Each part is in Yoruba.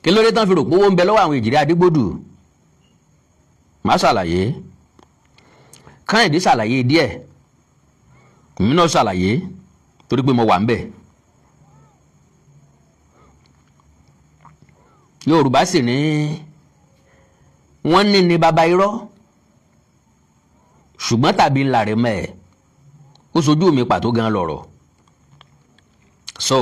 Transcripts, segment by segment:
Kí ló dé tán fi rò pé owó ń bẹ lọ́wọ́ àwọn Èjìrẹ́ Adégbòdù? Má ṣàlàyé. Kẹ́hìndé ṣàlàyé díẹ̀, èmi náà ṣàlàyé torí pé mo wà ń bẹ̀. Yorùbá sì ní wọ́n ní ní baba irọ́, ṣùgbọ́n tàbí ńlá rẹ̀ mẹ́ ẹ̀ ó sojú mi pàtó gan lọ̀rọ̀. So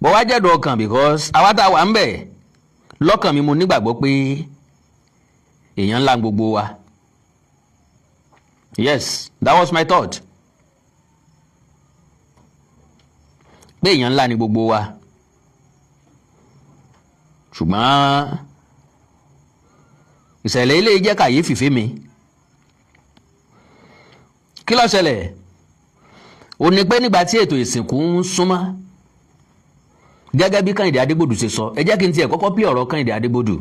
bọ́ wá jẹ́dọ̀ ọkàn, because àwa tá a wà ń bẹ̀ lọ́kàn mi, mo nígbàgbọ́ pé èèyàn ńlá gbogbo wa. Yes, that was my thought, pé èèyàn ńlá ni gbogbo wa. Ṣùgbọ́n ìṣẹ̀lẹ̀ ilé jẹ́ kàyéfì fún mi. Kí ló ṣẹlẹ̀? Ó ní pé nígbà tí ètò ìsìnkú ń súnmọ́, gẹ́gẹ́ bí Kẹ́hìndé Adégbòdù ṣe sọ, ẹ jẹ́ kí n tiẹ̀ kọ́kọ́ pí ọ̀rọ̀ Kẹ́hìndé Adégbòdù.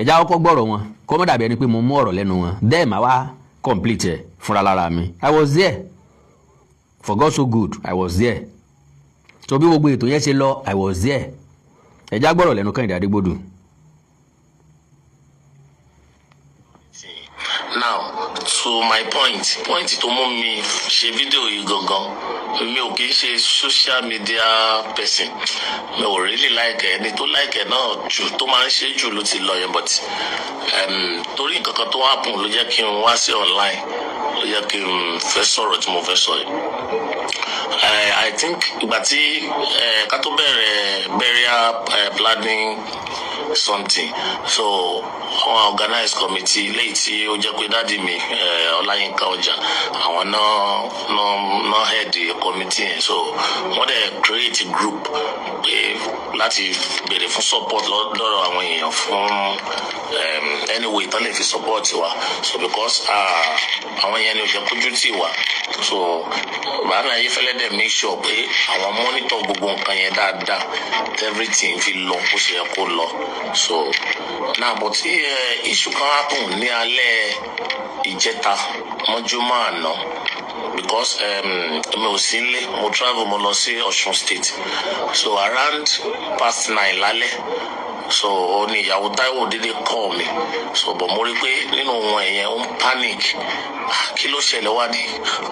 Ẹ jẹ́ kọ́kọ́ gbọ́rọ̀ wọn, kó má dàbí ẹni pé mo mú ọ̀rọ̀ lẹ́nu wọn, then màá wá complete ẹ̀ fúnra lára mi. I was there. For God so good, I was there. So bí gbogbo ètò yẹn ṣe lọ, I was there. Ẹ jẹ́ gbọ́rọ̀ lẹ́nu Kẹ́hìndé Adégbòdù. Now, to my point tó mú mi ṣe fídíò yìí gangan, mi ò kì í ṣe social media person. Mi ò really like ẹni tó like ẹ náà jù, tó máa ń ṣe jù ló ti lọ yẹn, but torí nǹkan kan tó happen ló jẹ́ kí n wá sí online, ló jẹ́ kí n fẹ́ sọ̀rọ̀ tí mo fẹ́ sọ yìí. I think ìgbà tí ká tó bẹ̀rẹ̀ burial planning something, so wọ́n organize committee léyìí tí ó jẹ́ pé daddy mi, Ọláyínká Ọjà, àwọn náà head committee yẹn. So wọ́n dẹ̀ create group pé láti béèrè fún support lọ́dọ̀ àwọn èèyàn fún anyway tán lè fi support wa. So because àwọn yẹn ni ò jẹ́ kójú tì wá. So bàbá Ayéfẹ́lẹ́ dẹ̀ make sure pé àwọn monitor gbogbo nǹkan yẹn dáadáa, everything fi lọ bó ṣe yẹ kó lọ. So now, but issue kan happen ní alẹ́ ìjẹta mọ́júmọ́ àná, because mi ò sí nílé, mo travel, mo lọ sí Ọ̀ṣun State. So around past 9 lálẹ́, so ó ní ìyàwó Táíwò dédé call mi. So but mo rí pé nínú wọn yẹn, ó ń panic. Kí ló ṣẹlẹ̀? Wá ní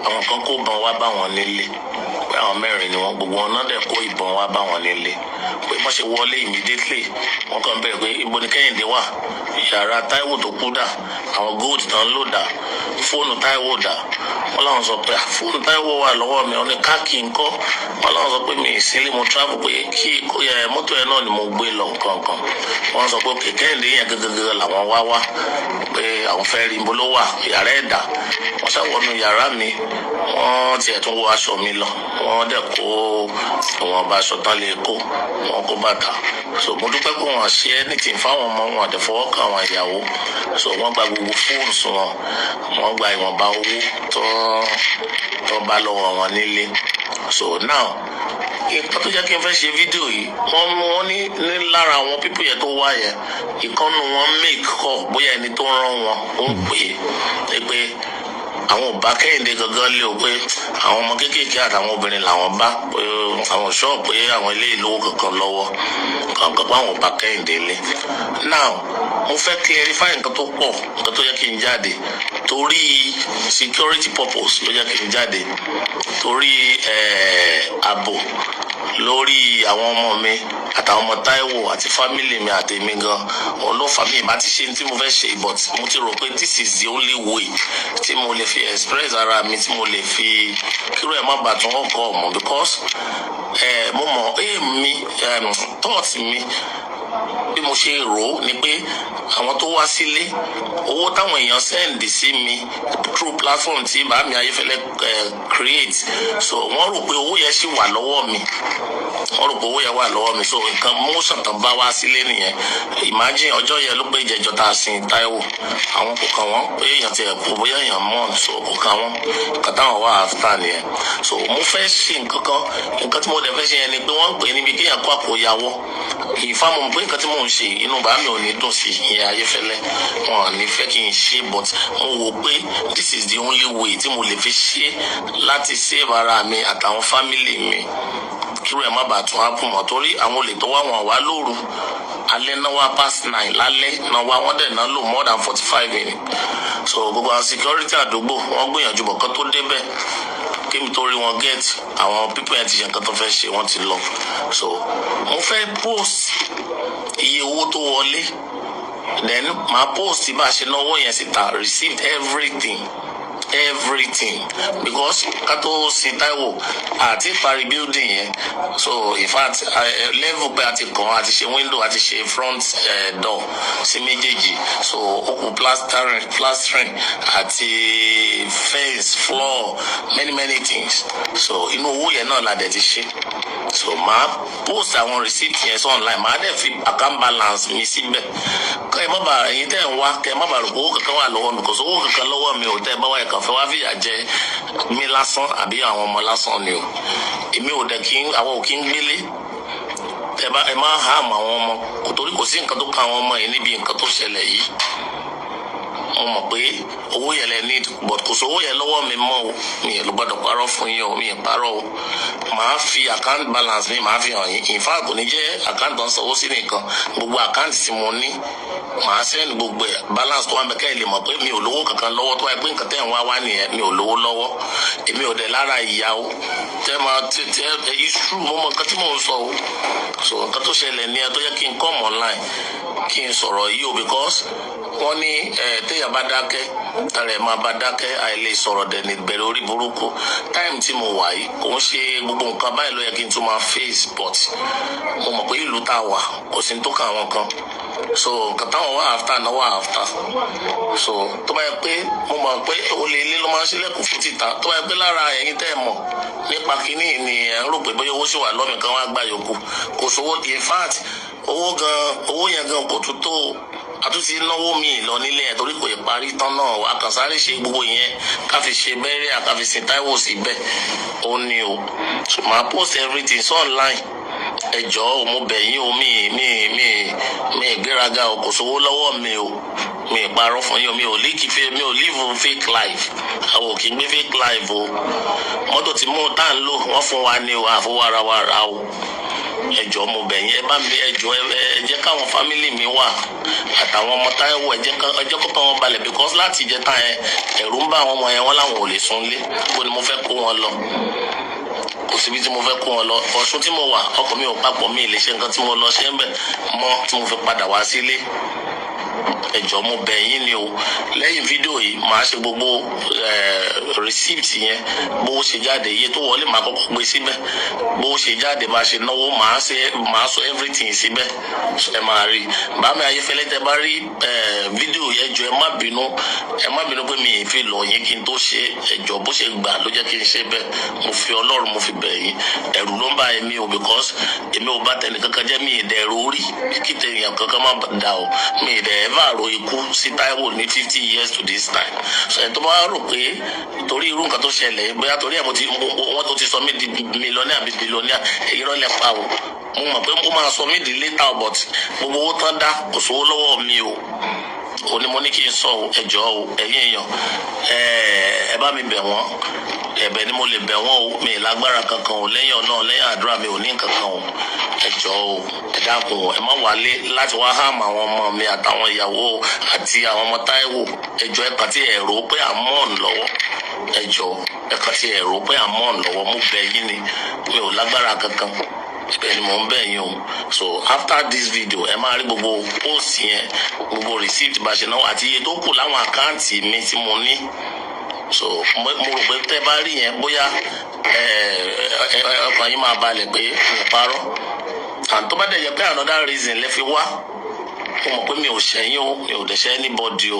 àwọn kan kó ìbọn wá bá wọn nílé, pé àwọn mẹ́rin ni wọ́n, gbogbo wọn náà dẹ̀ kó ìbọn wá bá wọn nílé, pé wọ́n ṣe wọlé immediately, wọ́n kàn bẹ̀rẹ̀ pé ibo ni Kẹ́hìndé wà, yàrá Táíwò tó kú dà, àwọn gold tán ló dà, fóònù Táíwò dà. Wọ́n láwọn sọ pé fóònù Táíwò wà lọ́wọ́ mi. Wọ́n ní káàkiri ńkọ́? Wọ́n láwọn sọ pé mi ì sílé, mo travel, pé kí mọ́tò yẹn náà ni mo gbé lọ nǹkan. Wọ́n sọ pé òkè, Kẹ́hìndé yẹn gẹ́gẹ́gẹ́ làwọn wá wá, pé àwọn fẹ́ rí, ibo ló wà, yàrá ẹ̀ dà. Wọ́n ṣàwọnú yàrá mi, wọ́n tiẹ̀ tún wọ aṣọ mi lọ, wọ́n dẹ̀ kó ìwọ̀nba aṣọ tán lè kó, wọ́n kó bàtà. So mo dúpẹ́ pé wọ́n ṣe anything fáwọn ọmọ wọn, àdẹ̀fọwọ́ kan àwọn ìyàwó. So wọ́n gba gbogbo phones wọn, wọ́n gba ìwọ̀nba owó tó bá lọ́wọ́ wọn nílé. So now, nǹkan tó jẹ́ kí n fẹ́ ṣe fídíò yìí, wọ́n ní lára àwọn people yẹn tó wá yẹn, ìkànnù wọn make call, bóyá ẹni tó rán wọn ó ń pè é pé àwọn ò bá Kẹ́hìndé gangan lé o, pé àwọn ọmọ kéékèèké àtàwọn obìnrin làwọn bá, pé àwọn ṣọ́ọ̀, pé àwọn ilé ìlówó kankan lọ́wọ́ kankan, pé àwọn ò bá Kẹ́hìndé lé. Now, mo fẹ́ clarify nǹkan tó pọ̀. Nǹkan tó yẹ kí n jáde, torí security purpose ló jẹ́ kí n jáde, torí ààbò lórí àwọn ọmọ mi àtàwọn ọmọ Táíwò àti family mi àtèmi gan, òun ló fà mí. Ìbá ti ṣe tí mo fẹ́ ṣe, but mo ti rò pé this is the only way tí mo lè fi express ara mi, tí mo lè fi kíró ẹ̀ má bàa tún ọkọ̀ ọ̀mọ̀, because mo mọ̀ èmi, thought mi, bí mo ṣe rò ó ni pé àwọn tó wá sílé, owó táwọn èèyàn send sí mi through platform tí bàámi Ayéfẹ́lẹ́ create, so wọ́n rò pé owó yẹn ṣì wà lọ́wọ́ mi, wọ́n rò pé owó yẹn wà lọ́wọ́ mi. So nǹkan motion tán bá wá sílé nìyẹn. Imagine, ọjọ́ yẹn ló pé ìjẹjọ tá a sin Táíwò. Àwọn kò kàn wọ́n pé èèyàn ti ẹ̀ kú, bóyá èèyàn mọ̀, so kò kàn wọ́n. Nǹkan táwọn wà after nìyẹn. So mo fẹ́ ṣe nǹkan kan. Nǹkan tí mo dẹ̀ fẹ́ ṣe yẹn ni pé wọ́n ń pè níbi kéèyàn kó àkóyawọ́ ìfámọ̀ pé nǹkan tí mò ń ṣe, inú bàá mi ò ní dùn sí ìyẹn. Ayéfẹ́lẹ́, wọn ò ní fẹ́ kí n ṣe, but mo wò pé this is the only way tí mo lè fi ṣe láti save ara mi àtàwọn family mi, kírú ẹ̀ má bàa tún happen mọ́, torí àwọn olè tó wá, wọn wá lóru, alẹ́ náà wá, past 9 lálẹ́ náà wá. Wọ́n dẹ̀ náà lò more than 45 minutes. So gbogbo àwọn security àdúgbò, wọ́n gbìyànjú bọ̀ kán tó débẹ̀, kémi tó rí wọn get, àwọn people yẹn ti ṣe nǹkan tó fẹ́ ṣe, wọ́n ti lọ. So mo fẹ́ post iye owó tó wọlé, then màá post bá a ṣe náwó yẹn síta, received, everything, everything, because ká tó sin Táíwò àti parí building yẹn. So in fact, level pé a ti kàn, a ti ṣe window, a ti ṣe front door sí méjèèjì. So ó kù plastering àti fence, floor, many many things. So inú owó yẹn náà la dẹ̀ ti ṣe. So màá post àwọn receipt yẹn sí online, màá dẹ̀ fi account balance mi síbẹ̀, kẹ́ ẹ má bàa, ẹ̀yin tẹ́ ẹ̀ ń wá, kẹ́ ẹ má bàa rò pé owó kankan wà lọ́wọ́ mi. Kò sí owó kankan lọ́wọ́ mi ò. Tẹ́ ẹ bá wá, ẹ̀kan fẹ́ wá fìyà jẹ mí lásán àbí àwọn ọmọ lásán ni o. Èmi ò dẹ̀ kí àwọn ò kí ń gbélé. Ẹ bá ẹ má hàmù àwọn ọmọ kò, torí kò sí nǹkan tó kan àwọn ọmọ yìí níbi nǹkan tó ṣẹlẹ̀ yìí. Mo mọ̀ pé owó yẹn lẹ need, but kò sówó yẹn lọ́wọ́ mi mọ́ o. Mi ò gbọ́dọ̀ parọ́ fún yín o, mi ì parọ́ o. Màá fi account balance mi, màá fi hàn yín. In fact, kò ní jẹ́ account tó ń sanwó sí nìkan, gbogbo account tí mo ní, màá send gbogbo ẹ̀, balance tó wà mẹ́kẹ́, lè mọ̀ pé mi ò lówó kankan lọ́wọ́. Tó wáyé pé nǹkan tẹ́ ń wá wá nìyẹn, mi ò lówó lọ́wọ́. Èmi ò dẹ̀ lára ìyá o tẹ́ máa tẹ́ tẹ́. It's true, mo mọ nǹkan tí mò ń sọ o. So nǹkan tó ṣẹlẹ̀ ní ẹ tó yẹ kí n come online kí n sọ̀rọ̀ yìí o, because wọ́n ní ẹ téèyàn bá dákẹ́, tara ẹ̀ máa bá dákẹ́. Àìlè sọ̀rọ̀ dẹ̀ ní bẹ̀rẹ̀ orí burúkú. Time tí mo wà yìí, kò ń ṣe gbogbo nǹkan báyìí ló yẹ kí n tún máa face, but mo mọ̀ pé ìlú tá a wà, kò sí ní tó kàn àwọn kan. So nǹkan táwọn wà after náà wà after. So tó bá yẹ pé mo mọ̀ pé olè ilé ló máa ń ṣílẹ̀kùn fún títà, tó bá yẹ pé lára ẹ̀yin tẹ́ ẹ mọ̀ nípa kínní ni ẹ̀ ń rò pé bóyá owó sì wà lọ́mì kan wá gbà yòókù, kò sówó. In fact, owó gan, owó yẹn gan kò tún tó. Àtúntì náwó míì lọ nílé ẹ̀, torí kò ì parí tán náà. Àkànṣáré ṣe gbogbo yẹn ká fi ṣe bẹ́rẹ̀, ká fi sin Táíwò síbẹ̀, ó ní o. So màá post everything so online. Ẹ jọ̀ọ́, mo bẹ̀ yín o. Mi ìgbéraga o, kò sówó lọ́wọ́ mi o. Mi ì parọ́ fún yín o. Mi ò live fake, mi ò live fake life. Àwọn ò kì í gbé fake life o. Mọ́tò tí mò ń tà ń lò, wọ́n fún wa ní o, àfọwọ́ ara wa ra o. Ẹ jọ̀ọ́, mo bẹ̀ yín, ẹ bá mi, ẹ jọ̀ọ́, ẹ jẹ́ káwọn family mi wà àtàwọn ọmọ Táíwò, ẹ jẹ́ kó kàn wọ́n balẹ̀, because láti ìjẹta yẹn, ẹ̀rù ń bá àwọn ọmọ yẹn, wọ́n láwọn ò lè sunlé. Kó ni mo fẹ́ kó wọn lọ? Kò síbi tí mo fẹ́ kó wọn lọ. Ọ̀ṣun tí mo wà, ọkọ̀ mi ò papọ̀, mi ì lè ṣe nǹkan tí mo lọ ṣe ń bẹ̀ mọ́ tí mo fi padà wá sílé. Ẹ jọ̀ọ́, mo bẹ̀ yín ni o. Lẹ́yìn fídíò yìí, màá ṣe gbogbo receipt yẹn, bó ṣe jáde, iye tó wọlé, màá kọ́kọ́ gbé síbẹ̀, bó ṣe jáde, bá ṣe náwó, màá ṣe, màá sọ everything síbẹ̀. Ẹ máa rí bàmí Ayéfẹ́lẹ́. Tẹ́ bá rí fídíò yẹn, jọ̀ọ́, ẹ má bínú, ẹ má bínú pé mi ì fi lọ yín kí n tó ṣe. Ẹ jọ̀ọ́, bó ṣe gbà ló jẹ́ kí n ṣe bẹ́ẹ̀. Mo fi Ọlọ́run, mo fi bẹ̀ yín. Ẹ̀rù ló ń bá èmi o, because èmi ò bá tẹnì kankan jẹ́. Mi ì dẹ̀ rórí kí tẹ̀yàn kankan má da o. Mi ì dẹ̀ ever ro ikú sí Táíwò ní 50 years to this time. So ẹ̀ tó bá rò pé torí irú nǹkan tó ṣẹlẹ̀, bóyá torí ẹ̀ mo ti wọ́n tó ti sọ mí di millionaire àbí billionaire, irọ́ lẹ pa o. Mo mọ̀ pé ó máa sọ mí di later, but gbogbo owó tán dá, kò sówó lọ́wọ́ mi o. Ò ní mo ní kí n sọ o. Ẹ jọ̀ọ́ o, ẹ̀yin èèyàn, ẹ bá mi bẹ̀ wọ́n. Ẹ̀bẹ̀ ni mo lè bẹ̀ wọ́n o. Mi ì lágbára kankan o lẹ́yìn ọ̀nà, lẹ́yìn àdúrà, mi ò ní nǹkan kan o. Ẹ jọ̀ọ́ o, ẹ dákun o, ẹ má wálé láti wá hàmù àwọn ọmọ mi àtàwọn ìyàwó àti àwọn ọmọ Táíwò. Ẹ jọ̀ọ́, ẹ kàn tí ẹ rò pé à ń mọ̀ lọ́wọ́. Ẹ jọ̀ọ́, ẹ kàn tí ẹ rò pé à ń mọ̀ lọ́wọ́. Mo bẹ̀ yín ni, mi ò lágbára kankan. Ibẹ̀ ni mò ń bẹ̀ yín o. So after this video, ẹ máa rí gbogbo post yẹn, gbogbo receipt bá ṣe náà àti iye tó kù láwọn account mi tí mo ní. So mo rò pé tẹ́ bá rí yẹn, bóyá ẹ ẹ ọkàn yín máa balẹ̀ pé mi ò parọ́. And tó bá dẹ̀ jẹ́ pé another reason lẹ fi wá, mo mọ̀ pé mi ò ṣẹ̀yìn o, mi ò dẹ̀ ṣẹ̀ anybody o,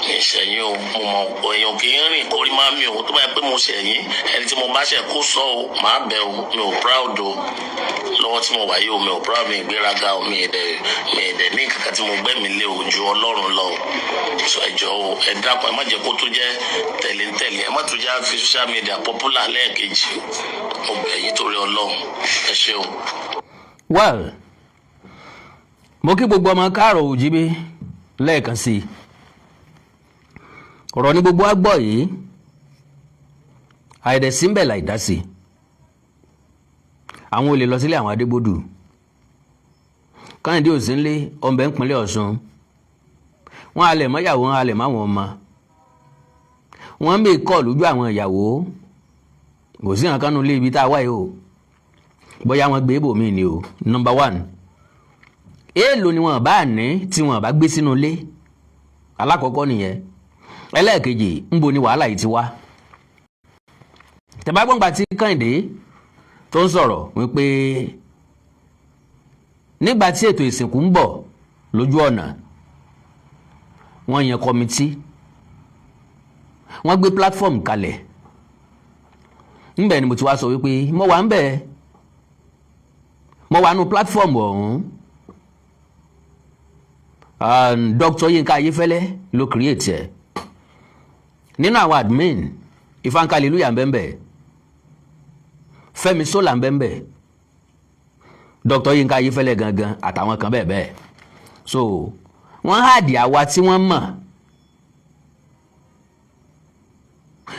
mi ṣẹ̀yìn o. Mo mọ̀ èèyàn kì í rìn kórí má mi o. Tó bá yẹ pé mo ṣẹ̀yìn, ẹni tí mo bá ṣẹ̀ kó sọ o, màá bẹ̀ o. Mi ò proud o lọ́wọ́ tí mo wà yìí o. Mi ò proud, mi ìgbéraga o. Mi ì dẹ̀ ní kankan tí mo gbẹ́mi lé o ju Ọlọ́run lọ o. So ẹ jọ̀ọ́ o, ẹ dákun, ẹ má jẹ́ kó tó jẹ́ tẹ̀léńtẹ̀lé, ẹ má tún jẹ́ fi social media popular lẹ́ẹ̀kejì o. Mo bẹ̀ yín torí Ọlọ́run, ẹ ṣé o. Well, mo kí gbogbo ọmọ káàrọ̀ òjíbí. Lẹ́ẹ̀kan sí i, ọ̀rọ̀ ní gbogbo wa gbọ́ yìí, àìdẹ̀sí ń bẹ̀ láì dá sí i. Àwọn olè lọ sílé àwọn Adégbòdù. Kẹ́hìndé òsínlé ọ̀nbẹ ńpínlẹ̀ Ọ̀ṣun. Wọ́n halẹ̀ mọ́yàwó, wọ́n halẹ̀ máwọn ọmọ. Wọ́n mè kọ́ lójú àwọn ìyàwó. Kò sí nǹkan nu ilé ibi tá a wáyé o, bóyá wọ́n gbé ibòmíì ni o. Number one, èèlò ni wọ́n bá ní tí wọ́n bá gbé sínú ilé? Alákọ̀ọ́kọ́ nìyẹn. Ẹlẹ́ẹ̀kejì, ńbo ni wàhálà yìí ti wá? Tẹ̀bágbọ́ngbà tí Kẹ́hìndé tó ń sọ̀rọ̀ wípé nígbà tí ètò ìsìnkú ń bọ̀ lójú ọ̀nà, wọ́n yan committee, wọ́n gbé platform kalẹ̀. Ńbẹ̀ ni mo ti wá sọ wípé mo wà ńbẹ̀, mo wà nù platform ọ̀hún. Dr. Yinka Ayéfẹ́lẹ́ ló create ẹ̀. Nínú àwọn admin, Ìfànkàlélúyà ń bẹ́ẹ̀, Fẹ́mi Sola ń bẹ́ẹ̀, Dr. Yinka Ayéfẹ́lẹ́ gangan àtàwọn kan bẹ́ẹ̀ bẹ́ẹ̀. So wọ́n add àwa tí wọ́n mọ̀,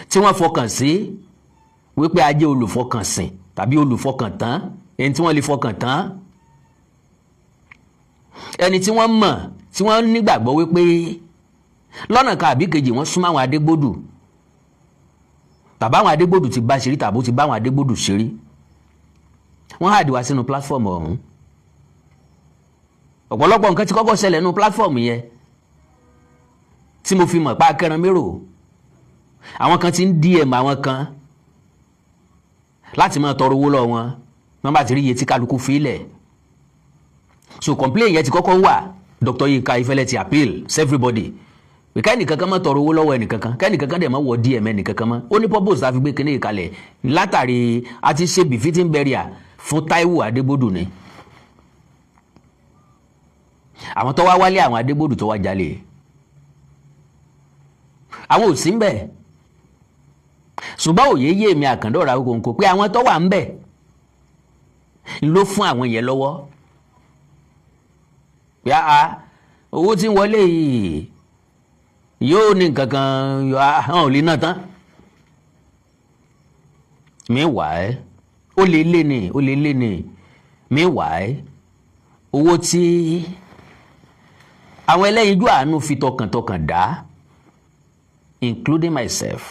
tí wọ́n fọkàn sí wípé a jẹ́ olùfọkànsìn tàbí olùfọkàntán, ẹni tí wọ́n lè fọkàn tán, ẹni tí wọ́n mọ̀, tí wọ́n nígbàgbọ́ wípé lọ́nà kan àbí kejì wọ́n súnmọ́ àwọn Adégbòdù, tàbá àwọn Adégbòdù ti bá ṣeré, tàbó ti bá àwọn Adégbòdù ṣeré. Wọ́n add wá sínú platform ọ̀hún. Ọ̀pọ̀lọpọ̀ nǹkan ti kọ́kọ́ ṣẹlẹ̀ nínú platform yẹn tí mo fi mọ̀ pa akẹran mérò. Àwọn kan ti ń DM àwọn kan láti máa tọrọ owó lọ́wọ́ wọn, wọ́n bá ti rí iye tí kálukú fi lẹ̀. So complain yẹn ti kọ́kọ́ wà. Dr. Yinka Ayéfẹ́lẹ́ ti appeal to everybody pé kẹ́nìkankan má tọrọ owó lọ́wọ́ ẹnìkankan, kẹ́nìkankan dẹ̀ má wọ DM ẹnìkankan mọ́. Ó ní purpose tá a fi gbé kinní kalẹ̀ látàrí a ti ṣe befitting burial fún Táíwò Adégbòdù ni. Àwọn tó wá wálé àwọn Adégbòdù tó wá jalè, àwọn ò sí ń bẹ̀, ṣùgbọ́n òye yé mi àkàndọ̀rà kòǹkò pé àwọn tó wà ń bẹ̀ ló fún àwọn yẹn lọ́wọ́ pé a owó tí ń wọlé yìí yóò ní nǹkan kan hàn ò lè ná tán. Meanwhile, ó lè lé ní, ó lè lé ní. Meanwhile, owó tí àwọn ẹlẹ́yinjú àánú fi tọkàntọkàn dá, including myself,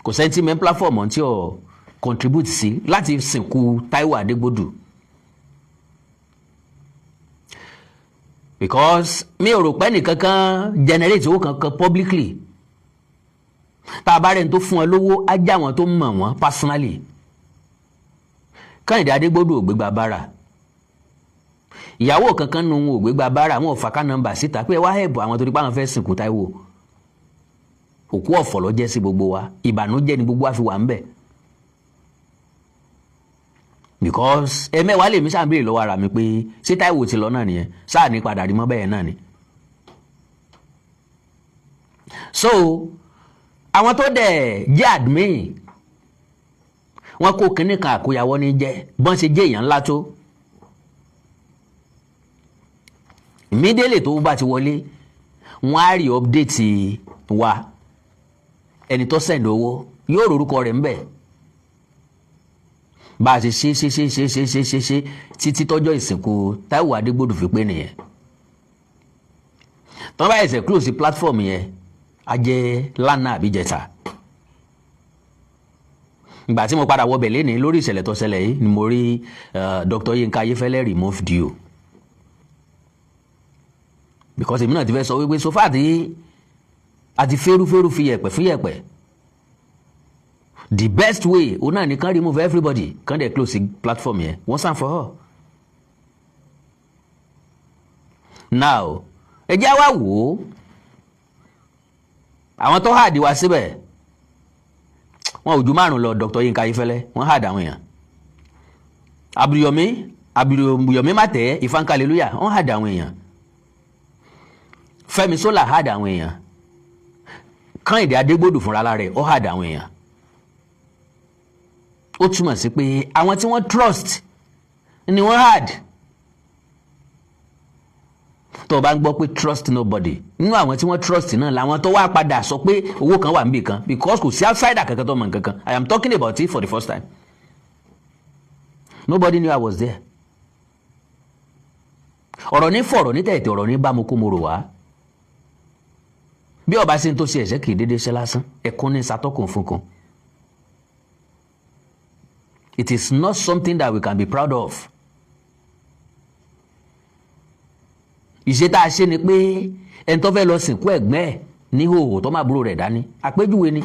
kò sẹ́ni tí mẹ́ platform tí ò contribute sí láti sìnkú Táíwò Adégbòdù, because mi ò rò pé ẹnìkankan generate owó kankan publicly. Tá a bá rẹ̀ ń tó fún wọn lówó, á já wọn tó mọ̀ wọ́n personally. Kẹ́hìndé Adégbòdù ò gbégbá bára, ìyàwó kankan nu wọn ò gbégbá bára, wọn ò fàkà nọ́mbà síta pé wá ẹ̀bùn àwọn torí pé àwọn fẹ́ sìnkú Táíwò. Òkú ọ̀fọ̀ ló jẹ́ sí gbogbo wa, ìbànújẹ́ ni gbogbo wa fi wà ń bẹ̀, because ẹ̀mẹ́wàá lèmi ṣáà ń béèrè lọ́wọ́ ara mi pé ṣé Táíwò ti lọ náà nìyẹn, sáà ní padà rí mọ́ bẹ́ẹ̀ náà ni. So àwọn tó dẹ̀ jẹ́ admin, wọ́n kó kinní kan àkóyawọ́ ní jẹ́ bọ́n ṣe jẹ́ èèyàn ńlá tó. Immediately tó bá ti wọlé, wọ́n á rí update wa. Ẹni tó send owó yóò rorúkọ rẹ̀ ńbẹ̀. Bá a ṣe ṣe ṣe ṣe ṣe ṣe ṣe ṣe ṣe títí tọ́jọ́ ìsìnkú Táíwò Adégbòdù fi pé nìyẹn. Tọ́ bá ẹsẹ̀ close platform yẹn, a jẹ́ lánàá àbí jẹta. Ìgbà tí mo padà wọbẹ̀ lénìí lórí ìṣẹ̀lẹ̀ tó ṣẹlẹ̀ yìí ni mo rí Dr. Yinka Ayéfẹ́lẹ́ remove you, because èmi náà ti fẹ́ sọ wípé so far tí a ti fẹ́rúfẹ́rú fi yẹ̀pẹ̀ fún yẹ̀pẹ̀, the best way òun náà ni kàn remove everybody, kàn dẹ̀ close the platform yẹn once and for all. Now ẹ jẹ́ wá wò ó, àwọn tó hàdí wá síbẹ̀ wọn ò ju márùn lọ. Dr. Yinka Ayéfẹ́lẹ́ wọ́n hàdí àwọn èèyàn, Abdulyomi Mate Ìfànkàlélúyà wọ́n hàdí àwọn èèyàn, Fẹ́mi Sola hàdí àwọn èèyàn, Kẹ́hìndé Adégbòdù fúnra rẹ̀ ó hàdí àwọn èèyàn. Ó túmọ̀ sí pé àwọn tí wọ́n trust ni wọ́n hàd. Tó o bá ń gbọ́ pé trust nobody, nínú àwọn tí wọ́n trust náà làwọn tó wá padà sọ pé owó kan wà níbì kan, because kò sí outsider kankan tó mọ̀ nǹkan kan. I am talking about it for the first time. Nobody knew I was there. Ọ̀rọ̀ ní fọ̀rọ̀ ní tẹ̀tẹ̀, ọ̀rọ̀ ní bá mo kó mo rò wá. Bí ọba sí ní tó ṣe ẹ̀ṣẹ̀, kì í dédé ṣe lásán. Ẹ̀kún ní satọ́kùn fún kan. It is not something that we can be proud of. Ìṣe tá a ṣe ni pé ẹni tó fẹ́ lọ sìnkú ẹ̀gbẹ́ ẹ̀ ní hòhò tó máa búrò rẹ̀ dání, àpéjúwe ni.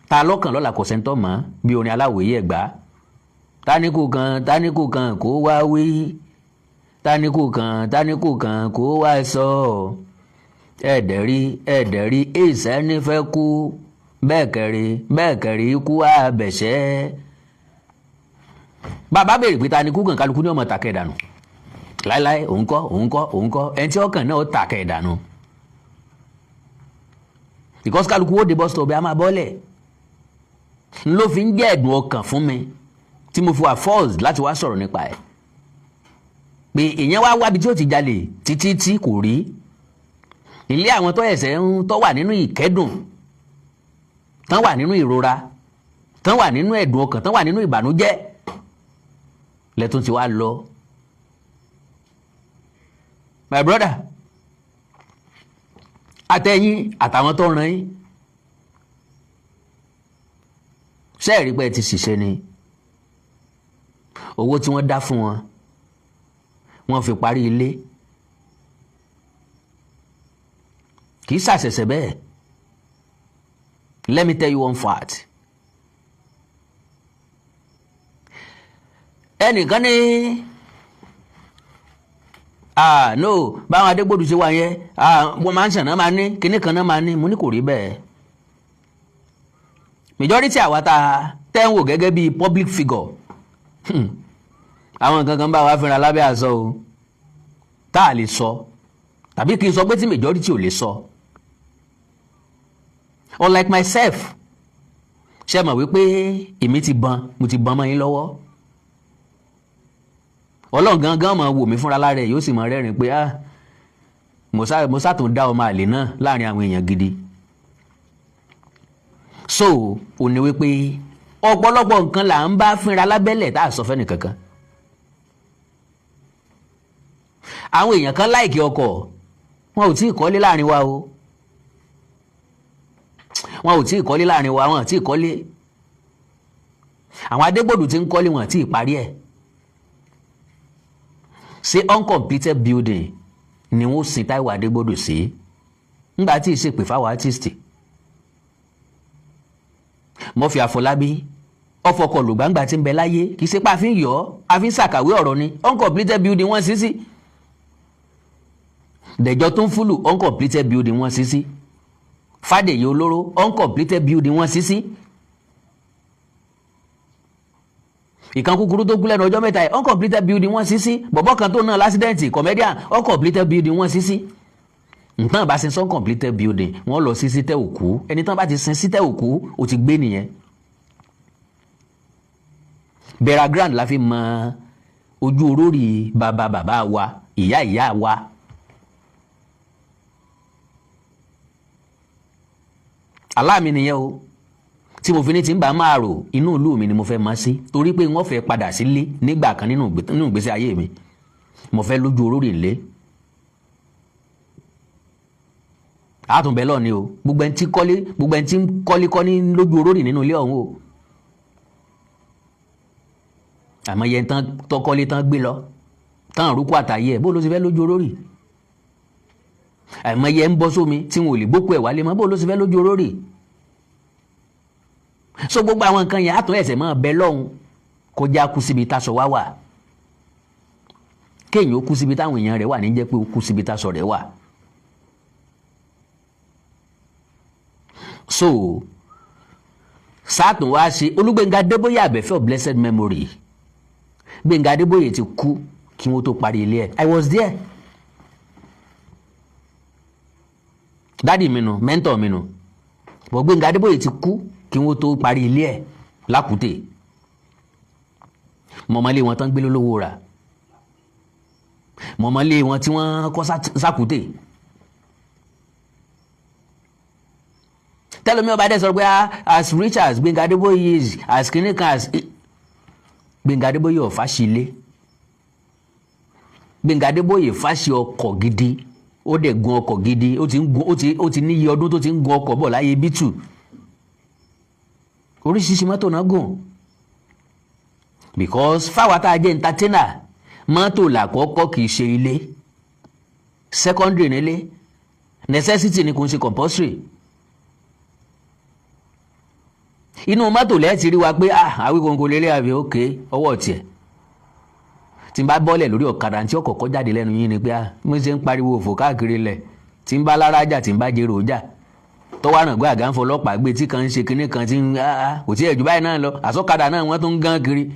Ta lọ́kàn lọ́la kò sẹ́ńtọ́ mọ́ bí orin aláwòye ẹ̀gbá. Táníkù kan, táníkù kan kó wá wí, táníkù kan, táníkù kan kó wá sọ, ẹ̀ẹ́dẹ̀rí ẹ̀ẹ́dẹ̀rí ìsẹ́ni fẹ́ kú, bẹ́ẹ̀ kẹ̀rí bẹ́ẹ̀ kẹ̀rí ikú àbẹ̀ṣẹ́. Bàbá béèrè pé ta ni kú kàn, kálukú ní ọmọ tàkẹ́ dànù láíláí. Òun kọ́, òun kọ́, òun kọ́. Ẹni tí ọkàn náà ó tàkẹ́ dànù, because kálukú ó dé bus stop, a máa bọ́lẹ̀. N ló fi ń jẹ́ ẹ̀dùn ọkàn fún mi tí mo fi wà forced láti wá sọ̀rọ̀ nípa ẹ̀, pé èèyàn wá wábi tí ó ti jalè títí tí kò rí ilé àwọn tó ẹ̀sẹ̀ ń tó wà nínú ìkẹ́dùn, tán wà nínú ìrora, tán wà nínú ẹ̀dùn ọkàn, tán wà nínú ìbànújẹ́, lẹ́tún ti wá lọ. My brother, àtẹ̀yìn àtàwọn tó ràn yín, ṣé ẹ̀rí pé ẹ ti ṣiṣẹ́ ni? Owó tí wọ́n dá fún wọn, wọ́n fi parí ilé. Kì í ṣàṣẹ̀ṣẹ̀ bẹ́ẹ̀. Let me tell you one fact. Ẹnìkan ní, ah no, báwọn Adégbòdù ṣe wà yẹn, ah wọ́n máa ń ṣàná, máa ní kinní kan náà máa ní. Mo ní kò rí bẹ́ẹ̀. Majority àwa tá a tẹ́ ń wò gẹ́gẹ́ bíi public figure, àwọn nǹkan kan bá wa fínra lábẹ́ àṣọ o tá a lè sọ, tàbí kí n sọ pé tí majority ò lè sọ. Unlike myself, ṣe mọ̀ wípé èmi ti ban, mo ti ban mọ́ yín lọ́wọ́. Ọlọ́run gangan máa wò mí fúnra lára ẹ̀, yóò sì máa rẹ́rìn pé ah, mo sá tún dá ọmọ àlè náà láàrin àwọn èèyàn gidi. So ò ní wípé ọ̀pọ̀lọpọ̀ nǹkan là ń bá fínra lábẹ́lẹ̀ tá a sọ fẹ́ni kankan. Àwọn èèyàn kan láìkí ọkọ̀, wọn ò tí ì kọ́lé láàrin wa o, wọn ò tí ì kọ́lé láàrin wa, wọn ò tí ì kọ́lé. Àwọn Adégbòdù tí ń kọ́lé, wọn ò tí ì parí ẹ̀. Ṣé uncompleted building ni wọ́n sin Táíwò Adégbòdù sí ńgbà tí ì ṣèpè fáwọn artist? Murphy Àfọlábí ọfọkọ lùgbàǹgbà tí ń bẹ láyé, kì í ṣe pé àfi ń yọ ọ́, àfi ń ṣàkàwé ọ̀rọ̀ ni. Uncompleted building wọ́n sí sí. Dẹ̀jọ́ tó ń fúlù, uncompleted building wọ́n sí sí. Fàdèyí Olóró, uncompleted building wọ́n sí sí. Ìkan kúkúrú tó kú lẹ́nu ọjọ́ mẹ́ta yìí, uncompleted building wọ́n sí sí. Bọ̀bọ́ kan tó náà lásìdẹ́ǹtì, comedian, uncompleted building wọ́n sí sí. Nǹkan bá sin uncompleted building, wọ́n lọ sí sítẹ́ òkú. Ẹni tán bá ti sin sítẹ́ òkú, ó ti gbé nìyẹn. Bẹ̀rẹ̀ grand la fi mọ ojú orórì bàbá bàbá wa, ìyá ìyá wa. Aláàmì nìyẹn o tí mo fi ní tí ń bá máa rò, inú ìlú mi ni mo fẹ́ máa sí, torí pé wọ́n fẹ́ padà sílé nígbà kan nínú ìgbésí ayé mi. Mo fẹ́ lójú orórì ilé. Àtúnbẹ̀ lọ ni o, gbogbo ẹni tí kọ́lé, gbogbo ẹni tí ń kọ́lé kọ́ ní lójú orórì nínú ilé ọ̀hún o. Àmọ́ yẹn tán tọkọ́lé tán gbé lọ tán àrùkù àtàyè ẹ̀, bó ló ti fẹ́ lójú orórì? Àmọ́ yẹn ń bọ́ sómi tí wọn ò lè gbókù ẹ̀ wálé mọ́, bó ló ti fẹ́ lójú orórì? So gbogbo àwọn nǹkan yẹn àtún ẹ̀sẹ̀ máa bẹ lọ́hùn kọjá kú síbi táṣọ wá wà. Kéèyàn ó kú síbi táwọn èèyàn rẹ̀ wà ní jẹ́ pé ó kú síbi táṣọ rẹ̀ wà. So sátún wá ṣe Olúgbénga Adébóyè Àbẹ̀fẹ́ of blessed memory. Gbénga Adébóyè ti kú kí wọ́n tó parí ilé ẹ̀. I was there. Dádì mi nu, mẹ́ńtọ̀ mi nu. Bọ̀ Gbénga Adébóyè ti kú kí wọ́n tó parí ilé ẹ̀ lákùtè. Mọ̀mọ́lé wọn tán gbé lólówó rà. Mọ̀mọ́lé wọn tí wọ́n kọ́ sákùté. Tẹ́lómi ọba dẹ́ sọ pé as rich as Gbénga Adébóyè is, as kìnìkan as Gbénga Adébóyè ò fàṣì ilé. Gbénga Adébóyè fàṣì ọkọ̀ gidi, ó dẹ̀ gun ọkọ̀ gidi, ó ti ń gun, ó ti níye ọdún tó ti ń gun ọkọ̀ bọ̀ láyé bítù. Oríṣiríṣi mọ́tò náà gùn, because fáwa tá a jẹ́ entertainer, mọ́tò làkọ́kọ́, kì í ṣe ilé. Secondary nílé, necessity ni, kò ń ṣe compulsory. Inú mọ́tò lẹ́ẹ̀tì rí wa pé, ah, Awíkonko lélẹ̀ àbí òkè ọwọ́ tiẹ̀. Tí n bá bọ́lẹ̀ lórí ọ̀kadà, tí ọkọ̀ kọ́ jáde lẹ́nu yín ni pé, ah, mo ṣe ń pariwo òfò káàkiri lẹ̀, tí n bá lára jà, tí n bá jèrò jà, tọ́wọ́ àràǹgbẹ́ àgá ń fọlọ́pàá gbé, tí kan ń ṣe kinní kan, tí ń ah, kò tí ẹ̀ jù báyìí náà lọ. Àsọ̀kadà náà wọ́n tún ń gán kiri,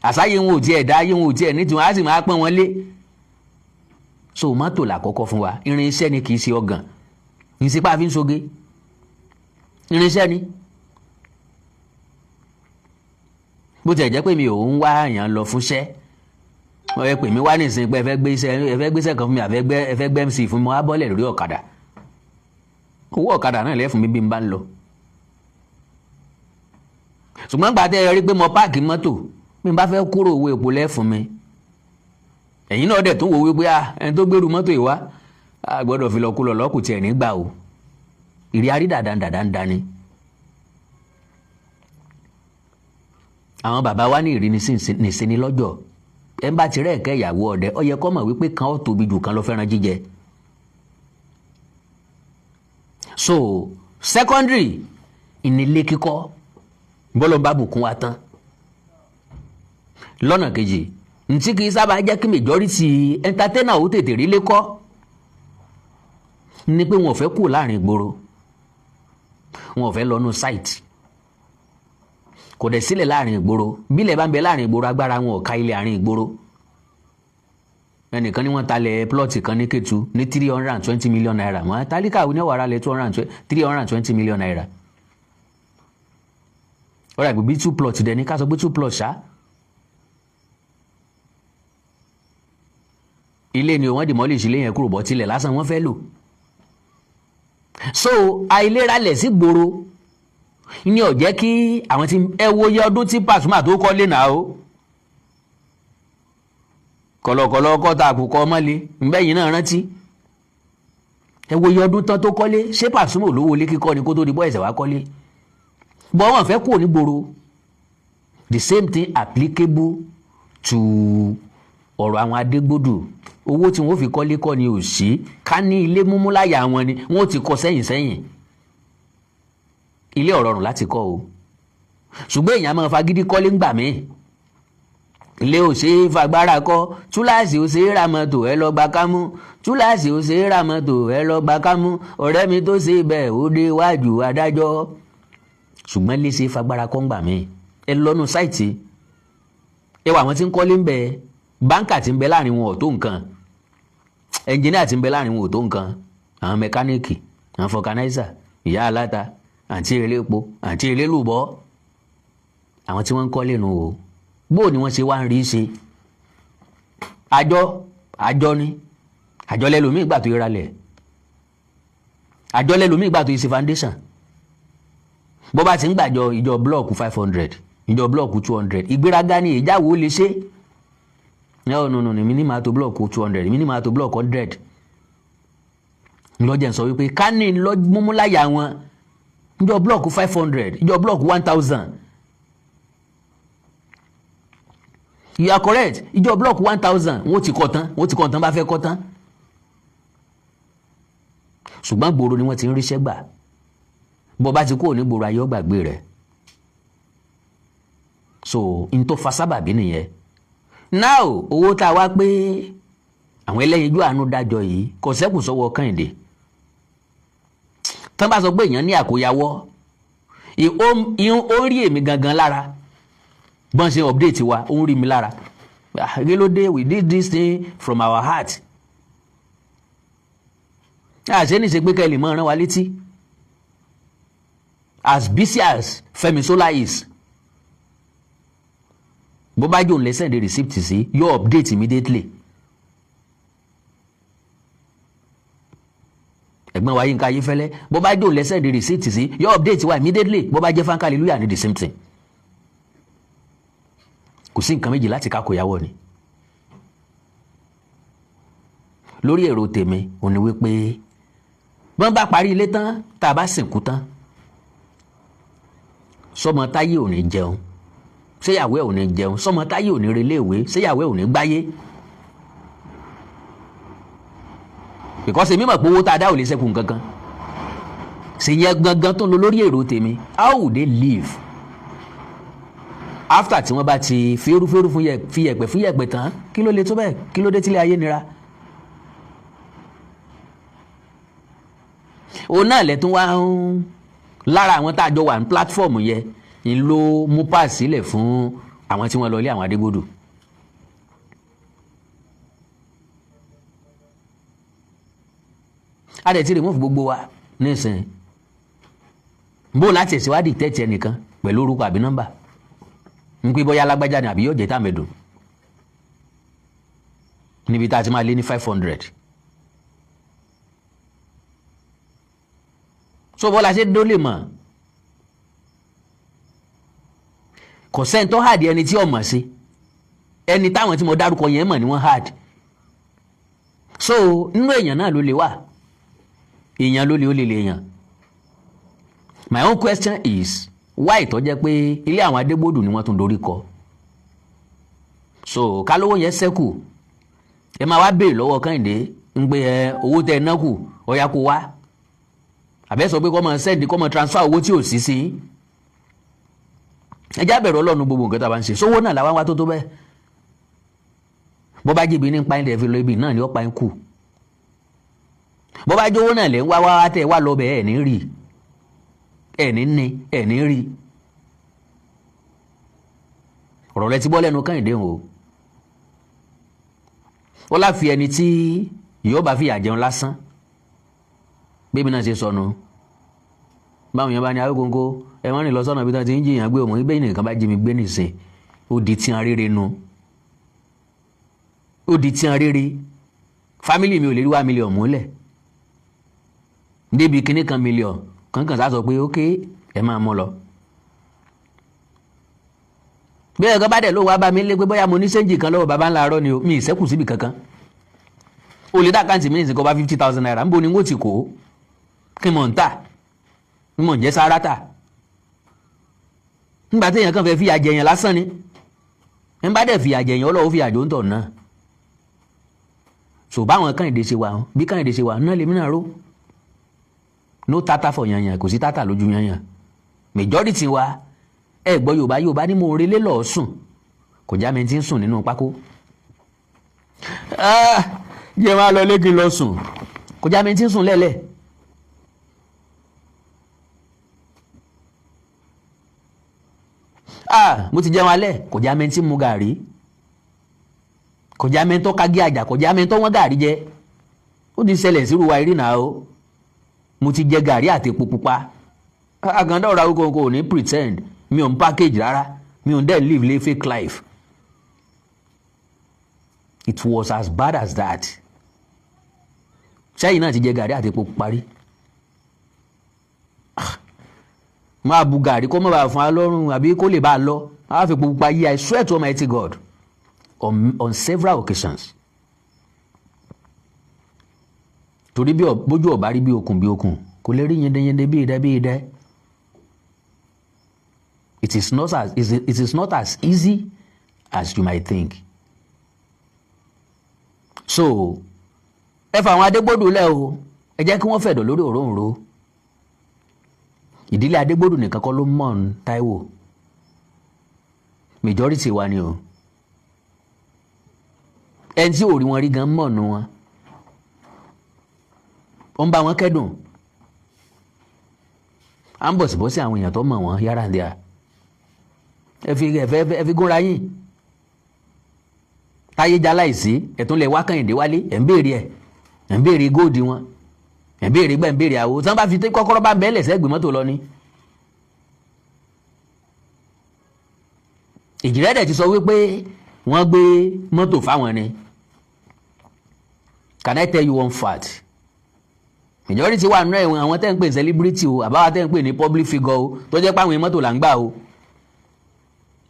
àsáyé wọn ò tiẹ̀ dá, ayé wọn ò tiẹ̀ nítorí á sì máa pọ́n wọn lé. So mọ́tò làkọ́kọ́ fún wa, irinṣẹ́ ni, kì í ṣe ọ̀gàn, ìsìnpá fi ń soge, irinṣẹ́ ni. Bó tiẹ̀ jẹ́ pé mi ò ń wá àyàn lọ fúnṣẹ́, ẹ pè mí wá nísìnyí pé ẹ fẹ́ gbé iṣẹ́, ẹ fẹ́ gbéṣẹ́ kan fún mi, àfẹ́ gbé, ẹ fẹ́ gbé MC fún mi, mo á bọ́lẹ̀ lórí ọ̀kadà. Owó ọ̀kadà náà lẹ́ fún mi bí n bá ń lọ. Ṣùgbọ́n gbà tẹ́ ẹ rí pé mo páàkì mọ́tò, bí n bá fẹ́ kúrò, owó epo lẹ́ fún mi. Ẹ̀yin náà dẹ̀ tún wò wípé, ah, ẹni tó gbèrú mọ́tò yìí wá, a gbọ́dọ̀ fi lọ kú lọ lọ́kùn tiẹ̀ nígbà o. Ìrí arí dàda dàda ń dání. Àwọn bàbá wa ní ìrínisí nìsín lọ́jọ́. Ẹ ń bá tirẹ̀ ẹ̀kẹ́ ìyàwó ọ̀dẹ, ó yẹ kó mọ̀ wípé kan ó tóbi jù kan lọ fẹ́ràn jíjẹ. So secondary ìnílé kíkọ́, bọ́lọ̀ bá bùkún wa tán. Lọ́nà kejì, ntí kì í sábà jẹ́ kí majority entertainer ó tètè rí lé kọ́ ni pé wọn ò fẹ́ kúrò láàrin ìgboro, wọn ò fẹ́ lọ́nu site, kò dẹ̀ sílẹ̀ láàrin ìgboro. Bílẹ̀ bá ń bẹ láàrin ìgboro, agbára wọn ò ká ilé àárín ìgboro. Ẹnìkan ní wọ́n talẹ̀ plọ́ọ̀tì kan ní Kétu ní ₦320 million. Wọ́n tálíkà ní wàrà lẹ̀ ₦320 million. Ó rà pé bí two plot dẹ̀ ní, ká sọ pé two plot ṣá. Ilé ni wọ́n demolish ilé yẹn kúrò, bọ́ tilẹ̀ lásán wọ́n fẹ́ lò. So àìlera lẹ̀ sí gbòòrò ní ó jẹ́ kí àwọn tí ẹ wo iye ọdún tí Pasuma tó kọ́lé náà o, kọ̀lọ̀kọ̀lọ̀ kọ́ta àkùkọ ọmọlé ńbẹ́yìn náà rántí. Ẹ wo iye ọdún tán tó kọ́lé. Ṣé Pasuma olówó ilé kíkọ́ ni kó tó di bọ́ ẹ̀sẹ̀ wá kọ́lé? Bọ́ wọn fẹ́ kúrò ní gbòòrò. The same thing applicable to ọ̀rọ̀ àwọn Adégbòdù. Owó tí wọ́n fi kọ́lé kọ́ ni ò sí. Ká ní ilé múmú láyà wọn ni wọ́n ti kọ́ sẹ́yìn sẹ́yìn. Ilé ò rọrùn láti kọ́ o, ṣùgbọ́n èèyàn máa fagídí kọ́lé ńgbà míì. Ilé ò ṣe é fagbára kọ́, túláàsì ò ṣe é ra mọ́tò, ẹ lọ gba kámú. Túláàsì ò ṣe é ra mọ́tò, ẹ lọ gba kámú. Ọ̀rẹ́ mi tó ṣe bẹ́ẹ̀ ó dé wájú adájọ́. Ṣùgbọ́n ilé ṣe é fagbára kọ́ ńgbà míì. Ẹ lọ́nu sáìtì, ẹ wà àwọn tí ń kọ́lé ń bẹ, báńkà tí ń bẹ láàrin wọn ò tó nǹkan, ẹnjìníà tí ń bẹ láàrin wọn ò tó nǹkan, àwọn mẹkáníìkì, àwọn fọkanáísà, ìyá aláta, àǹtí elépo, àǹtí elélùbọ́, àwọn tí wọ́n ń kọ́lé nu o. Bó ni wọ́n ṣe wá ń rí ṣe? Àjọ àjọ ni àjọ lẹ́lòmíì gbà tó yẹra lẹ̀, àjọ lẹ́lòmíì gbà tó yẹ ṣe foundation. Bó bá ti ń gbàjọ ìjọ blọọkù 500, ìjọ blọọkù 200, ìgbéraga ni ìjáwó lè ṣe. No no no, mi ní máa tó blọọkù 200, mi ní máa tó blọọkù 100. Ńlọjẹ̀ ń sọ wípé ká ní múmúláyà wọn ìjọ blọọkù 500, ìjọ blọọkù 1000. You are correct. Ìjọ blọọkù 1000 wọ́n ti kọ́ tán, wọ́n ti kọ́ tán bá fẹ́ kọ́ tán. Ṣùgbọ́n gbòòrò ni wọ́n ti ń ríṣẹ́ gbà. Bó bá ti kúrò ní gbòòrò, ayé ọgbàgbé rẹ̀. So n tó fa sábàbí nìyẹn. Now owó tá a wá pé àwọn ẹlẹ́yinjú àánú dájọ́ yìí kò sẹ́kù sọ́wọ́ Kẹ́hìndé. Tán bá sọ pé èèyàn ní àkóyawọ́, ó ń rí èmi gangan lára. Bọ́n ṣe update wa, ó ń rí mi lára. Kí ló dé? We did this thing from our heart. Àṣé ní ṣe pé kẹ́ ẹ lè mọ́ rán wa létí. As busy as Fẹ́mi Sola is, bó bá jòun lè send the receipt sí, yóò update immediately. Ẹ̀gbọ́n wa Yínká Ayéfẹ́lẹ́, bó bá jò lẹ send receipt sí, yóò update wa immediately. Bó bá jẹ́ Fáńkà Hallelujah ní, the same thing. Kò sí nǹkan méjì láti kákò yàwọ̀ ni. Lórí èrò tèmi ò ní wípé bọ́n bá parí ilé tán, tá a bá sìnkú tán, sọmọ táyé ò ní jẹun, ṣéyàwó ẹ̀ ò ní jẹun? Sọmọ táyé ò ní relé ìwé, ṣéyàwó ẹ̀ ò ní gbáyé? Because èmi mọ̀ pé owó tá a dá ò lè ṣẹ́kù nǹkan kan. Ṣe yẹn gangan tó ń lọ lórí èrò tèmi. How would they live after tí wọ́n bá ti fẹ́rúfẹ́rú fún yẹ fi yẹ̀pẹ̀ fún yẹ̀pẹ̀ tán? Kí ló lè tó bẹ́ẹ̀? Kí ló dé tílé ayé nira? Òun náà lẹ́tún wá ń lára àwọn tá a jọ wà ní platform yẹn ń ló mú pass sílẹ̀ fún àwọn tí wọ́n lọ lé àwọn Adégbòdù. A dẹ̀ ti remove gbogbo wa nísìnyí. Bó láti ẹ̀sìn wá dictate ẹnìkan pẹ̀lú orúkọ àbí nọ́mbà ń pé bóyá alágbájá ni àbí yóò jẹ́ tàmẹ̀dùn níbi tá a ti máa lé ní 500. So bọ́lá ṣe dó lè mọ̀, kò sẹ́ni tó hard ẹni tí ò mọ̀ sí. Ẹni táwọn tí mo dárúkọ yẹn mọ̀ ni wọ́n hard. So nínú èèyàn náà ló lè wà, èèyàn ló lè, ó lè lè èèyàn. My own question is, why tó jẹ́ pé ilé àwọn Adégbòdù ni wọ́n tún dorí kọ? So kálówó yẹn ṣẹ́kù, ẹ máa wá béèrè lọ́wọ́ Kẹ́hìndé ń pé ẹ owó tẹ ẹ ná kù, ọ̀ya kó wá, àbẹ́ sọ pé kó máa send, kó máa transfer owó tí ò sí sí. Ẹ já bẹ̀rù Ọlọ́run. Gbogbo nǹkan tá a bá ń ṣe, sówó náà làwọn wá tó tó bẹ́ẹ̀. Bó bá jẹ̀bi ní pa ilẹ̀ fi lọ, ibi náà ni ó pa ń kù. Bó bá jówó náà lẹ́ ń wá wá tẹ̀ wá lọ bẹ̀, ẹ̀ ní rí, ẹ̀ ní ní, ẹ̀ ní rí. Ọ̀rọ̀ rẹ ti bọ́ lẹ́nu Kẹ́hìndé o. Ó láfi ẹni tí yóò bá fìyà jẹun lásán. Bébí náà ṣe sọnù, báwọn yẹn bá ní Awíkonko, ẹ wọ́n rìn lọ sọ́nà bí wọ́n ti ń jiyàn gbé òun ibẹ̀, nìkan bá jí mi gbé nìsín, ó di tí a rere nu, ó di tí a rere. Family mi ò lè rí 1 million múlẹ̀ débi kinní kan mílíọ̀n kankan sá sọ pé ok, ẹ máa mú lọ. Bí ẹ̀ka bá dẹ̀ ló wá bá mi lé pé bóyá mo ní change kan lọ́wọ́, baba ńlá arọ́ ni o, mi ì sẹ́kù síbi kankan. O lè dá account mi ní ìsìnkú bá ₦50,000, níbo ni n ó ti kó? Kí mò ń tà, n mò ń jẹ́ sáárá tà nígbà tí èèyàn kan fẹ́ fìyà jẹ̀yàn lásán ni. Ń bá dẹ̀ fìyà jẹ̀yàn, Ọlọ́wọ́ fìyà jò ń tọ̀ náà. So báwọn Kẹ́hìndé ṣe wà, bí Kẹ́hìndé ṣe wà náà lèmi náà ró. No tata for yanyan, kò sí tata lójú yanyan. Majority wa, ẹ gbọ́ Yorùbá, Yorùbá ní mo relé lọ́ọ́ sùn, kò já mi ti ń sùn nínú pákó. Jẹ́ máa lọ lẹ́gìn lọ sùn, kò já mi ti ń sùn lẹ́lẹ̀. Ah, mo ti jẹun alẹ́, kò já mi ti ń mu gàrí, kò já mi tó kágí àjà, kò já mi tó wọ́n gàrí jẹ. Ó ti ṣẹlẹ̀ sírú wa irú náà o. Mo ti jẹ gàrí àti epo pupa. Àgàndá ọ̀rọ̀ Awíkonko ò ní pretend, mi ò ń package rárá, mi ò ń dẹ̀ live lay fake life. It was as bad as that. Sẹ́yìn náà ti jẹ gàrí àti epo pupa rí. Máa bu gàrí kó má bàa fún wa lọ́rùn àbí kó lè bá a lọ, á fi epo pupa yí. I swear to Almighty God, on several occasions. Torí bí bójú ọ̀bá rí bí okùn bí okùn, kò lè rí yẹndẹyẹndẹ bí idẹ bí idẹ. It is not as easy as you might think. So ẹ fà àwọn Adégbòdù lẹ́ o, ẹ jẹ́ kí wọ́n fẹ̀dọ̀ lórí òróǹro. Ìdílé Adégbòdù nìkan kọ́ ló mọ̀ ń Táíwò, majority wa ni o. Ẹni tí ò rí wọn rí gan mọ̀ nù wọn, ó ń bá wọn kẹ́dùn. À ń bọ̀sibọ́sí àwọn èèyàn tó mọ̀ wọ́n yára ń díà. Ẹ fi ẹ fi gúnra yín táyé jaláìsí. Ẹ̀tún lẹ̀ wá Kẹ́hìndé wálé, ẹ̀ ń béèrè, ẹ̀ ń béèrè gold wọn, ẹ̀ ń béèrè gbẹ̀, ń béèrè àwo. Tí wọ́n bá fi kọ́kọ́rọ́ bá ń bẹ́ẹ̀ lẹ̀sẹ̀ gbé mọ́tò lọ ni. Ìjìrẹ́ dẹ̀ ti sọ wípé wọ́n gbé mọ́tò fáwọn ni. Can I tell you one fact? Majority wà nínú ẹ̀wọ̀n àwọn tẹ́ ń pè ní celebrity o, àbáwá tẹ́ ń pè ní public figure o, tó jẹ́ pé àwọn mọ́tò là ń gbà o,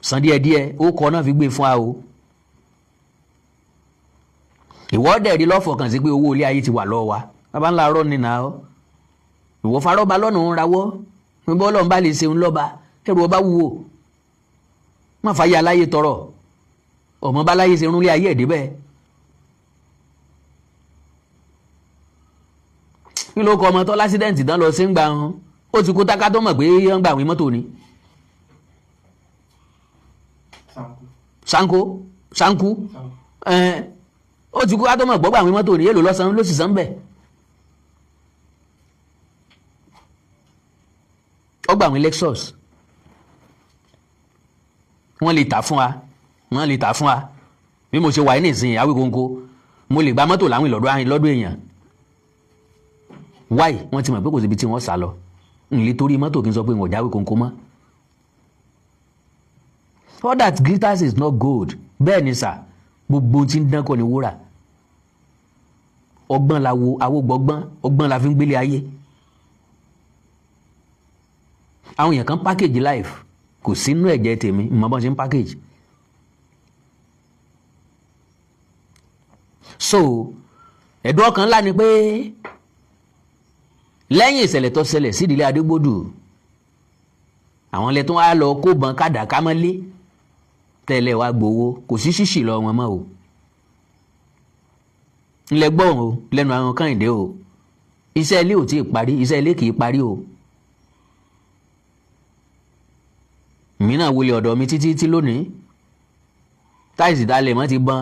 san díẹ̀díẹ̀, ó kọ́ náà fi gbé fún wa o. Ìwọ dẹ̀ rí lọ́fọ̀kàn sí pé owó ilé ayé ti wà lọ́wọ́ wa. Bàbá ńlá rọ́ nínà ọ́, ìwọ farọ́ba lọ́nà ń rawọ́ níbo Ọlọ́run bá lè ṣeun lọ́ba, ẹrù ọba wúwo, má fàyè aláyé tọrọ, ọmọ bá láyé ṣerun lé ayé ẹ̀ débẹ̀. Kí ló kọ ọmọ tó lásídẹ̀ǹtì tán lọ sí ń gbà hàn, ó ti kú táká tó mọ̀ pé ń gbà wí mọ́tò ni. Sanko sanku ó ti kú ká tó mọ̀ gbọ́gbà àwọn mọ́tò ní èlò lọ́sàn-án ló sì sàn bẹ́ẹ̀. Ó gbà àwọn Lexus, wọ́n lè tà fún wa, wọ́n lè tà fún wa. Bí mo ṣe wà ní ìsìn Awíkonko, mo lè gba mọ́tò láwìn lọ́dọ̀ èèyàn. Wáì, wọ́n ti mọ̀ pé kò síbi tí wọ́n sá lọ, n lè torí mọ́tò kí n sọ pé n ò jáwé kónkó mọ́. All that glitters is not gold. Bẹ́ẹ̀ ni sà, gbogbo tí ń dán kọ́ ni wúrà. Ọgbọ́n la wo awógbọ́gbọ́n, ọgbọ́n la fi ń gbélé ayé. Àwọn èèyàn kan package life, kò sínú ẹ̀jẹ̀ tèmi, ìmọ̀ bọ́n ṣe ń package. So ẹ̀dùn ọkàn ńlá ni pé lẹ́yìn ìṣẹ̀lẹ̀ tó ṣẹlẹ̀ sídìílé Adégbòdù, àwọn ilẹ̀ tó wá lọ kó bọn kádà kámọ́lé tẹ́lẹ̀ wá gbowó, kò sí ṣíṣì lọ wọn mọ́ o. Ńlẹ̀ gbọ́n o lẹ́nu àwọn Kẹ́hìndé o, iṣẹ́ ilé ò tí ì parí, iṣẹ́ ilé kì í parí o. Mi náà wọlé ọ̀dọ̀ mi títí tí lónìí, táìsì dalẹ̀ mọ́ ti bọ́n,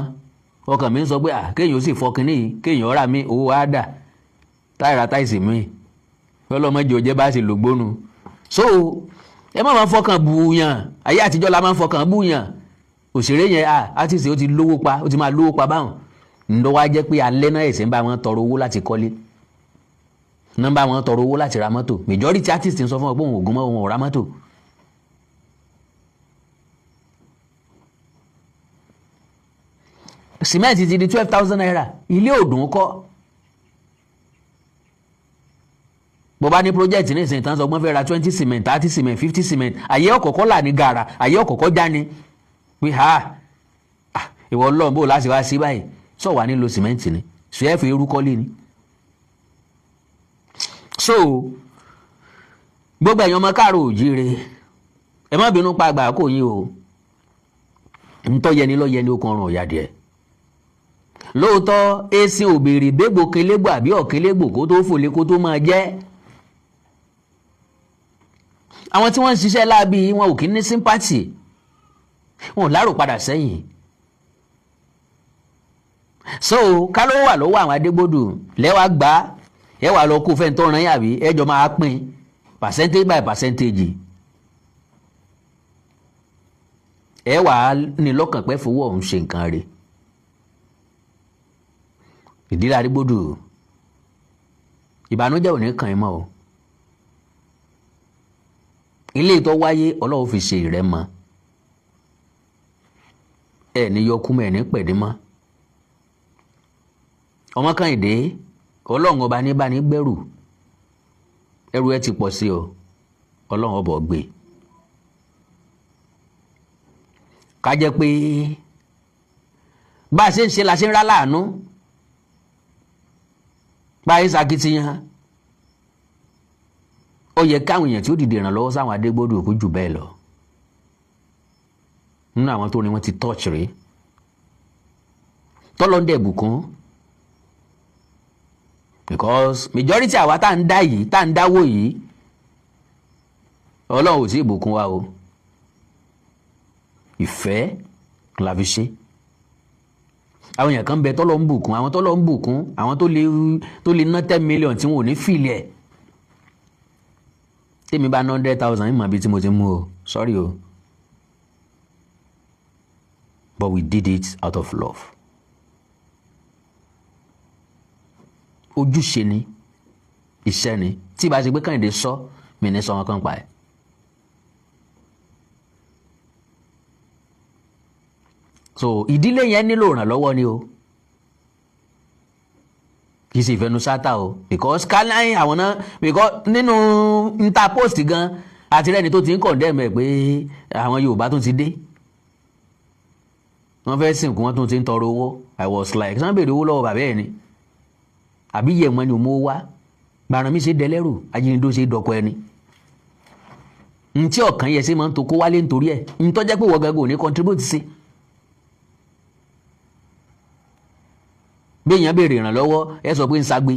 ọkàn mi ń sọ pé à kéèyàn ó sì fọ kínní yìí, kéèyàn rà mí owó á dà táìra táìsì mi ọlọ́mọdé ò jẹ́ bá ṣe lògbónu. So ẹ má máa fọkàn bùyàn, ayé àtijọ́ la máa ń fọkàn bùyàn. Òṣèré yẹn à artist ó ti lówó pa, ó ti máa lówó pa báwọn ńlọ wá jẹ́ pé alẹ́ náà ẹ̀sìn bá wọn tọrọ owó láti kọ́lé, náà bá wọn tọrọ owó láti ra mọ́tò. Majority artist ń sọ fún ọ pé òun ò gún mọ́, òun ò ra mọ́tò. Cement ti di 12,000 naira, ilé òdùn kọ́. Bó bá ní project ní ìsìn tán sọ pé wọ́n fẹ́ ra 20 cement, 30 cement, 50 cement, àyè ọ̀kọ̀ọ̀kọ̀ là ní gàrà, àyè ọ̀kọ̀ọ̀kọ̀ já ni pé ha ìwọ Ọlọ́run bò láti wá sí báyìí, sọ wà nílò cement ni, sùẹ́fù irú kọ́lé ni. So gbogbo ẹ̀yin ọmọ káàró òjíire, ẹ má bínú pa àgbà kò yín o, ntọ́ yẹni lọ́ yẹni okun ọrùn ọ̀yà díẹ̀. Lóòótọ́ èsì òbèrè bégbò kelégbò àbí ọ̀kelégbò kó tó fòlé kó tó máa jẹ́. Àwọn tí wọ́n ń ṣiṣẹ́ láabi wọn ò kí ní sympathy, wọn ò lárò padà sẹ́yìn. So ká ló wà lọ́wọ́ àwọn Adégbòdù lẹ́wàá gbà ẹ wà lọ kó fẹ́ tó ràn yín àbí ẹjọ́ máa pín percentage by percentage. Ẹ wà á ní lọ́kàn pẹ́ fowó ọ̀hún ṣe nǹkan rẹ̀. Ìdílé Adégbòdù, ìbànújẹ́ ò ní kàn yín mọ́ o. Ilé ìtọ́ wáyé Ọlọ́run fi ṣe ìrẹ́mọ, ẹ ní yọkú mọ́, ẹ ní pẹ̀dé mọ́. Ọmọ Kẹ́hìndé, Ọlọ́run ọba ní bá ní gbẹ́rù, ẹrù ẹ ti pọ̀ sí o, Ọlọ́run ọbọ̀ gbé. Ká jẹ́ pé bá a ṣe ń ṣe la ṣe ń rá láàánú, bá a ṣe ṣakitiyan, ó yẹ káwọn èèyàn tí ó dìde ìrànlọ́wọ́ sáwọn Adégbòdù kó jù bẹ́ẹ̀ lọ. Nínú àwọn tó ní wọ́n ti touch rí tọ́lọ́ndẹ̀ bùkún, because majority àwa tá à ń dá yìí, tá à ń dáwó yìí, Ọlọ́run ò tí ì bùkún wa o. Ìfẹ́ la fi ṣe. Àwọn èèyàn kan bẹ tọ́lọ́ ń bùkún, àwọn tọ́lọ́ ń bùkún, àwọn tó lè ná 10 million tí wọn ò ní fìlì ẹ̀. Tèmi bá ná 100,000 ìmọ̀ bíi tí mo ti mú o, sorry o, but we did it out of love. Ojúṣe ni, iṣẹ́ ni. Tí ìbá ṣe pé Kẹ́hìndé sọ, mi ní sọ wọn kan pa ẹ̀. So ìdílé yẹn nílò ìrànlọ́wọ́ ni o, Kì í ṣe ìfẹnusátà o, because káláyìn àwọn náà, because nínú nta post gan àti rẹ́ni tó ti ń condemn ẹ̀ pé àwọn Yorùbá tún ti dé, wọ́n fẹ́ sìnkú, wọ́n tún ti ń tọrọ owó. I was like, sọ́n béèrè owó lọ́wọ́ bàbá ẹ̀ ni àbí yẹ̀ wọ́n ni ò mú wá gbàràn mi ṣe dẹlẹ́rù ajínigbó ṣe dọkọ ẹni ntí ọ̀kan yẹ ṣe máa ń to kó wálé nítorí ẹ̀ ntọ́ jẹ́ pé wọ́n gangan ò ní contribute sí. Bí èèyàn béèrè ìrànlọ́wọ́, ẹ sọ pé ń sagbe,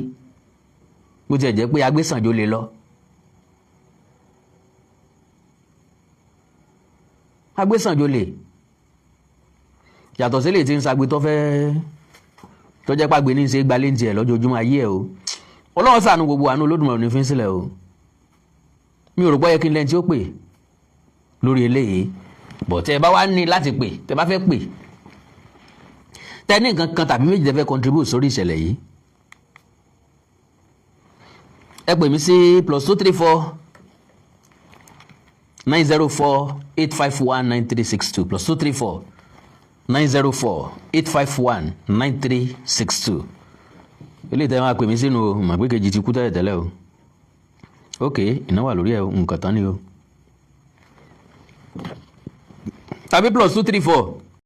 bó tiẹ̀ jẹ́ pé agbésànjó lè lọ. Agbésànjó lè yàtọ̀ sílẹ̀ tí ń sagbe tó fẹ́ tó jẹ́ pàgbé ní í ṣe gbalé ní tiẹ̀ lọ́jọ́júmọ́ ayé ẹ̀ o. Ọlọ́run ṣàánú gbogbo, àánú Olódùmarè ní fi ń sílẹ̀ o. Mi ò rò pé ó yẹ kí n lẹ́ni tí ó pè lórí eléyìí, bọ̀ tẹ́ ẹ bá wá ní láti pè, tẹ́ bá fẹ́ pè, tẹ́ ní nǹkan kan tàbí méjì tẹ́ fẹ́ contribute sórí ìṣẹ̀lẹ̀ yìí, ẹ pè mí sí +234 904 851 9362, +234 904 851 9362. Eléyìí tẹ́ máa pè mí sínú o, mọ̀ pé kejì ti kú tẹ́lẹ̀ tẹ́lẹ̀ o. Ok, iná wà lórí ẹ, nǹkan tán ni o. Tàbí +234